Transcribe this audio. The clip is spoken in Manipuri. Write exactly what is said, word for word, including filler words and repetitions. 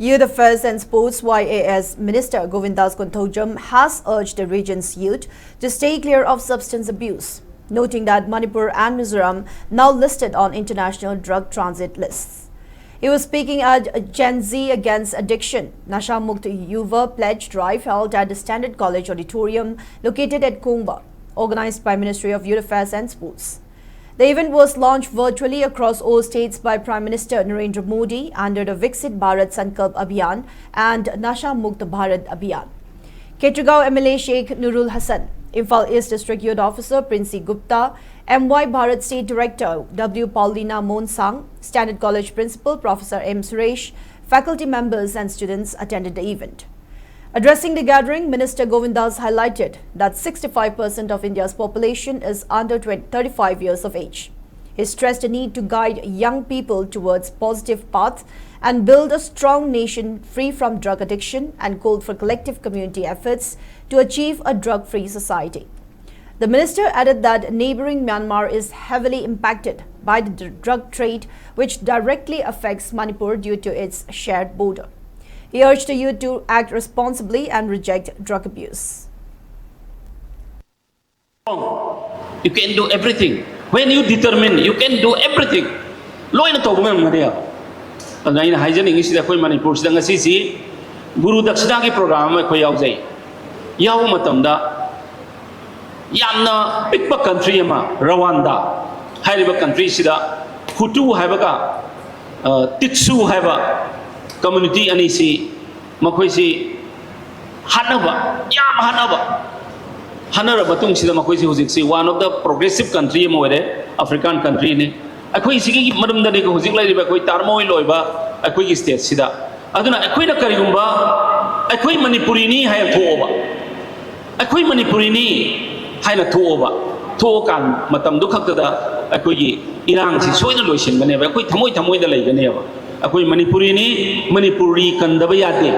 Youth Affairs and Sports, Y A S, Minister Govindas Konthoujam has urged the region's youth to stay clear of substance abuse, noting that Manipur and Mizoram now listed on international drug transit lists. He was speaking at Gen Z Against Addiction, Nasha Mukt Yuva Pledge Drive held at the Standard College Auditorium located at Kongba, organized by Ministry of Youth Affairs and Sports. The event was launched virtually across all states by Prime Minister Narendra Modi under the Viksit Bharat Sankalp Abhiyan and Nasha Mukt Bharat Abhiyan. Ketrigao M L A Sheikh Nurul Hassan, Imphal East District Youth Officer Princey Gupta, M Y Bharat State Director W Paulina Monsang, Standard College Principal Professor M Suresh, faculty members and students attended the event. Addressing the gathering, Minister Govindas highlighted that sixty-five percent of India's population is under twenty, thirty-five years of age. He stressed the need to guide young people towards positive paths and build a strong nation free from drug addiction and called for collective community efforts to achieve a drug-free society. The minister added that neighboring Myanmar is heavily impacted by the dr- drug trade, which directly affects Manipur due to its shared border. He urged the youth to act responsibly and reject drug abuse. You can do everything. When you determine, you can do everything. ꯂꯣꯏꯅ ꯇꯧꯕ ꯉꯝꯒꯅꯤ꯫ ꯑꯗꯨꯅ ꯑꯩꯅ ꯍꯥꯏꯖꯅꯤꯡꯉꯤꯁꯤꯗ ꯑꯩꯈꯣꯏ ꯃꯅꯤꯄꯨꯔꯁꯤꯗ ꯉꯁꯤꯁꯤ ꯒꯨꯔꯨ ꯗꯛꯁꯤꯅꯥꯒꯤ ꯄ꯭ꯔꯣꯒ꯭ꯔꯥꯝ ꯑꯃ ꯑꯩꯈꯣꯏ ꯌꯥꯎꯖꯩ꯫ ꯌꯥꯎꯕ ꯃꯇꯝꯗ ꯌꯥꯝꯅ ꯄꯤꯛꯄ ꯀꯟꯇ꯭ꯔꯤ ꯑꯃ, ꯔꯋꯥꯟꯗꯥ ꯍꯥꯏꯔꯤꯕ ꯀꯟꯇ꯭ꯔꯤꯁꯤꯗ ꯍꯨꯇꯨ ꯍꯥꯏꯕꯒ, ꯑ, ꯇꯤꯠꯁꯨ ꯍꯥꯏꯕ ꯀꯝꯃ꯭ꯌꯨꯅꯤꯇꯤ ꯑꯅꯤꯁꯤ, ꯃꯈꯣꯏꯁꯤ ꯍꯥꯠꯅꯕ, ꯌꯥꯝ ꯍꯥꯠꯅꯕ, ꯍꯥꯠꯅꯔꯕ ꯃꯇꯨꯡꯁꯤꯗ ꯃꯈꯣꯏꯁꯤ ꯍꯧꯖꯤꯛꯁꯤ one of the progressive country ꯑꯃ ꯑꯣꯏꯔꯦ, ꯑꯐ꯭ꯔꯤꯀꯥꯟ ꯀꯟꯇ꯭ꯔꯤꯅꯤ꯫ ꯑꯩꯈꯣꯏ ꯁꯤꯒꯤ ꯃꯔꯝꯗꯅꯤ ꯍꯧꯖꯤꯛ ꯂꯩꯔꯤꯕ ꯑꯩꯈꯣꯏ ꯇꯥꯔꯃꯣꯏꯜ ꯑꯣꯏꯕ ꯑꯩꯈꯣꯏꯒꯤ ꯁ꯭ꯇꯦꯠꯁꯤꯗ꯫ ꯑꯗꯨꯅ ꯑꯩꯈꯣꯏꯅ ꯀꯔꯤꯒꯨꯝꯕ ꯑꯩꯈꯣꯏ ꯃꯅꯤꯄꯨꯔꯤꯅꯤ ꯍꯥꯏꯅ ꯊꯣꯛꯑꯕ, ꯑꯩꯈꯣꯏ ꯃꯅꯤꯄꯨꯔꯤꯅꯤ ꯍꯥꯏꯅ ꯊꯣꯛꯑꯕ, ꯊꯣꯛꯑꯀꯥꯟ ꯃꯇꯝꯗꯨ ꯈꯛꯇꯗ ꯑꯩꯈꯣꯏꯒꯤ ꯏꯔꯥꯡꯁꯤ ꯁꯣꯏꯗꯅ ꯂꯣꯏꯁꯤꯟꯒꯅꯦꯕ꯫ ꯑꯩꯈꯣꯏ ꯊꯃꯣꯏ ꯊꯃꯣꯏꯗ ꯂꯩꯒꯅꯦꯕ꯫ ꯑꯩꯈꯣꯏ ꯃꯅꯤꯄꯨꯔꯤꯅꯤ, ꯃꯅꯤꯄꯨꯔꯤ ꯀꯟꯗꯕ ꯌꯥꯗꯦ꯫